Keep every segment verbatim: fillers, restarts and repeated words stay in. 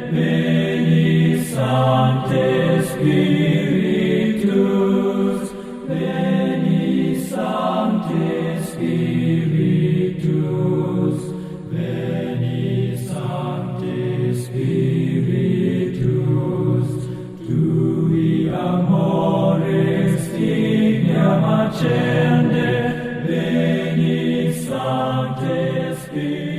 Veni Sancte Spiritus, veni Sancte Spiritus, veni Sancte Spiritus, tui amoris tignam accende, veni Sancte Spiritus.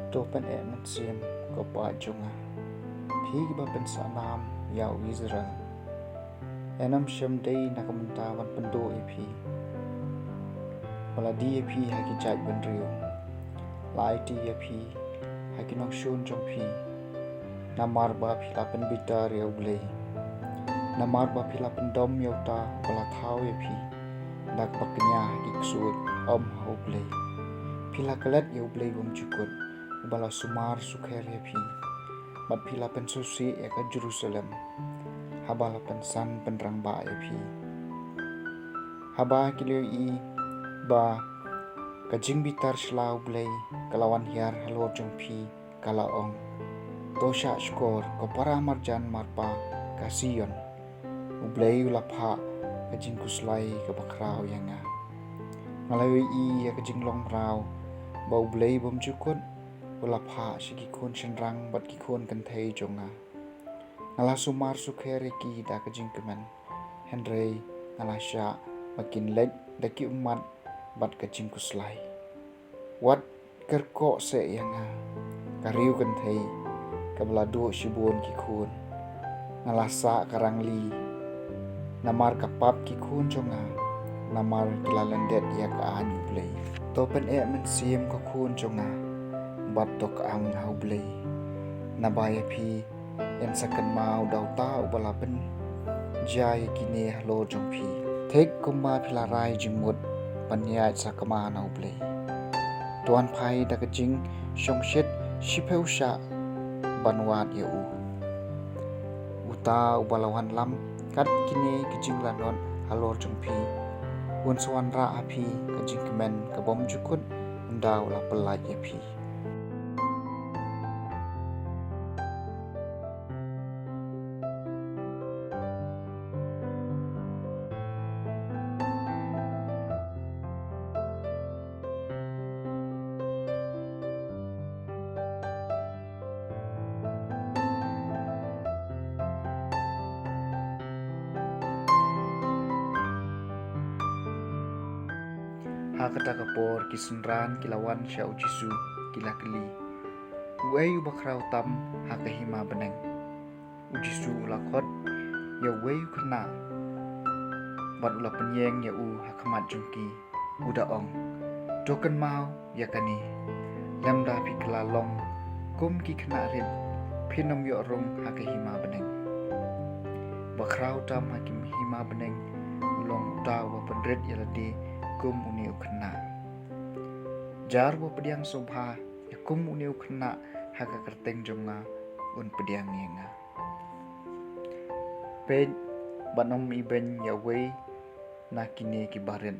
To pyneh mynsiem, ko Pa jong nga, phi kiba pynsah nam ïa u Israel. Ynnym shym dei na ka bynta ban pynduh ïa phi, ba la die ïa phi ha ki jaid bynriew, la aiti ïa phi ha ki nongshun jong phi, namar ba phi la pynbitar ïa U Blei, namar ba phi la pyndom ïa uta uba la thaw ïa phi da kaba kñia ha ki ksuid, ym ha U Blei. Phi la klet ïa U Blei bymjukut, uba la sumar sukher ïa phi, bad phi la pynsngewsih ïa ka Jerusalem haba la pynsan pynrangbah ïa phi. Haba ki la ïohi ba ka jingbitar sha la U Blei ka la wan hiar halor jong phi, ka la ong: To shah shkor, ko para marjan marpa ka Sion. U Blei u la phah ka jingkhuslai kaba khraw ïa nga. Nga la ïohi ïa ka jinglong mraw ba U Blei bymjukut u la phah sha ki khun shynrang bad ki khun kynthei jong nga. Nga la sumar sukher ïa ki da ka jingkmen, hynrei nga la shah ba kin leit da ki ummat bad ka jingkhuslai. Wat kyrkhu seh ïa nga, ka riew kynthei kaba la duh shibun ki khun. Nga la sah ka rangli namar ka pap ki khun jong nga, namar ki la lyndet ïa ka aiñ U Blei. To pyneh mynsiem, ko khun jong nga, bad to kyang ha U Blei, naba ïa phi yn sa kynmaw da uta uba la pynjia ïa kine halor jong phi. Thik kumba phi la rai jingmut ban ïaid sakma na U Blei, to wan phai da ka jingshongshit shiphew shah ban wad ïa u. Uta uba la wanlam kat kine ki jinglanot halor jong phi, un sa wanrah ha phi ka jingkmen ka bymjukut, ynda u la pyllait ïa phi. Ha kata ka por ki synran ki la wan sha U Jisu, ki la kylli: Uei uba khraw tam ha ka hima bneng? U Jisu u la khot ïa uwei u khynnah bad u la pynïeng ïa u ha khmat jong ki, u da ong: To kynmaw ïa kane, lymda phi kylla long kum ki khynnah rit, phin ym ïoh rung ha ka hima bneng. Uba khraw tam ha ka hima bneng u long uta uba pynrit ïa lade kum une u khynnah. Jar uba pdiang sngewbha ïa kum une u khynnah ha ka kyrteng jong nga, un pdiang ïa nga. Peit, bad ym ibeiñ ïa uwei na kine ki barit.